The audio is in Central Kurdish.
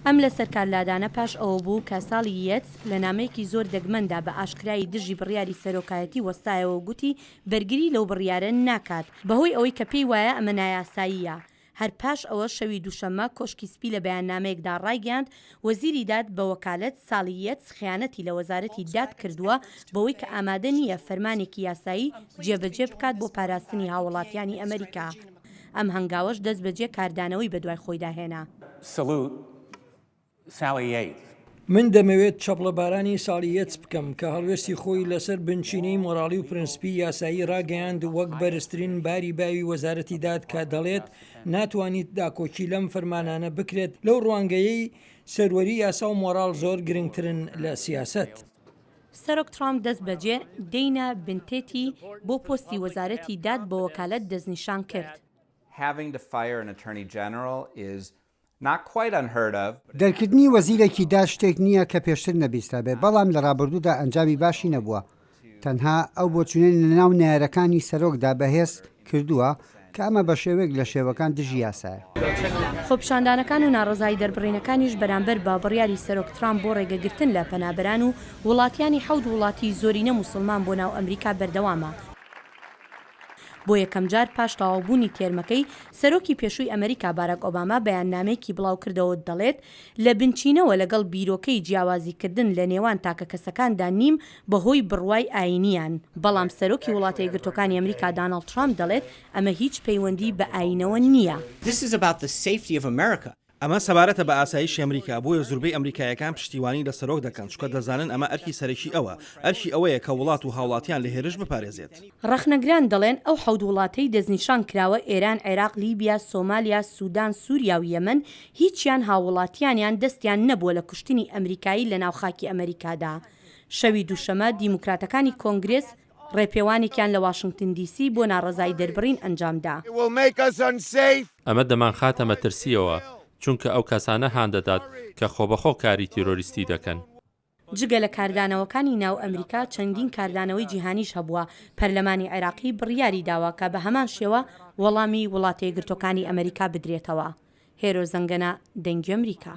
ئەم لەسەرکارلادانە پاش ئەوە بوو کە ساڵی یەتس لە نامەیەکی زۆر دەگمەندا بە ئاشکرایی دژی بڕیاری سەرۆکایەتی وەستایەوە و گوتی بەرگری لەو بڕیارە ناکات بەهۆی ئەوەی کە پێی وایە ئەمە نایاساییە. هەر پاش ئەوە شەوی دووشەممە کۆشکی سپی لە بەیاننامەیەکدا ڕایگەیاند وەزیری داد بە وەکالەت ساڵی یەتس خیانەتی لە وەزارەتی داد کردووە بەوەی کە ئامادە نییە فەرمانێکی یاسایی جێبەجێ بکات بۆ پاراستنی هاووڵاتیانی ئەمەریکا. ئەم هەنگاوەش دەستبەجێ کاردانەوەی بەدوای خۆیدا هێنا. Salute Sally Yates. من دەمەوێت چەپڵەبارانی ساڵی یەتس بکەم کە هەڵوێستی خۆی لەسەر بنچینەی مۆراڵی و پرەنسپی یاسایی ڕاگەیاند وەک بەرزترین باری باوی وەزارەتی داد کە دەڵێت ناتوانیت داکۆکی لەم فەرمانانە بکرێت لەو ڕوانگەیەی سەروەری یاسا و مۆراڵ زۆر گرنگترن لە سیاسەت. سەرۆک ترامپ دەستبەجێ دەینا بنتێتی بۆ پۆستی وەزارەتی داد بە وەکالەت دەستنیشان کرد. دەرکردنی وەزیرێکی داد شتێک نییە کە پێشتر نەبیسترابێت، بەڵام لە ڕابردوودا ئەنجامی باشی نەبووە. تەنها ئەو بۆچوونەی لەناو نەیارەکانی سەرۆکدا بەهێز کردووە کە ئەمە بە شێوەیەک لە شێوەکان دژی یاسایە. خۆپیشاندانەکان و ناڕەزایی دەربڕینەکانیش بەرامبەر بە بڕیاری سەرۆک ترامپ بۆ ڕێگەگرتن لە پەنابەران و وڵاتیانی حەوت وڵاتی زۆرینە موسڵمان بۆ ناو ئەمریکا بەردەوامە. بۆ یەکەمجار پاش تەواوبوونی تێرمەکەی، سەرۆکی پێشووی ئەمریکا باراک ئۆباما بەیاننامەیەکی بڵاوکردەوە دەڵێت، لە بنچینەوە لەگەڵ بیرۆکەی جیاوازیکردن لە نێوان تاکەکەسەکاندا نیم بەهۆی بڕوای ئایینییان، بەڵام سەرۆکی وڵاتە یەکگرتووەکانی ئەمریکا داناڵد ترامپ دەڵێت، ئەمە هیچ پەیوەندیی بە ئایینەوە نییە. This is about the safety of America. ئەمە سەبارەتە بە ئاسایشی ئەمریکا، بۆیە زوربەی ئەمریکاییەکان پشتیوانی لە سەرۆک دەکەن، چونکە دەزانن ئەمە ئەرکی سەرەکی ئەوە، ئەرکی ئەوەیە کە وڵات و هاوڵاتیان لە هێرش بپارێزێت. ڕەخنەگران دەڵێن ئەو حەوت وڵاتەی دەستنیشان کراوە، ئێران، عێراق، لیبیا، سۆمالیا، سودان، سوریا و یەمەن، هیچیان هاووڵاتیانیان دەستیان نەبووە لە کوشتنی ئەمریکایی لەناو خاکی ئەمریکادا. شەوی دووشەمە دیموکراتەکانی کۆنگرێس ڕێپێوانێکیان لە واشنگتن دی سی بۆ ناڕەزایی دەربڕین ئەنجامدا. ئەمە دەمانخاتە مەترسییەوە، چونکە ئەو کەسانە هاندەدات کە خۆبەخۆ کاری تیرۆریستی دەکەن. جگە لە کاردانەوەکانی ناو ئەمریکا، چەندین کاردانەوەی جیهانیش هەبووە، پەرلەمانی عێراقی بڕیاری داوە کە بە هەمان شێوە وەڵامی وڵاتەیەکگرتووەکانی ئەمریکا بدرێتەوە. هێرۆ زەنگەنە، دەنگی ئەمریکا.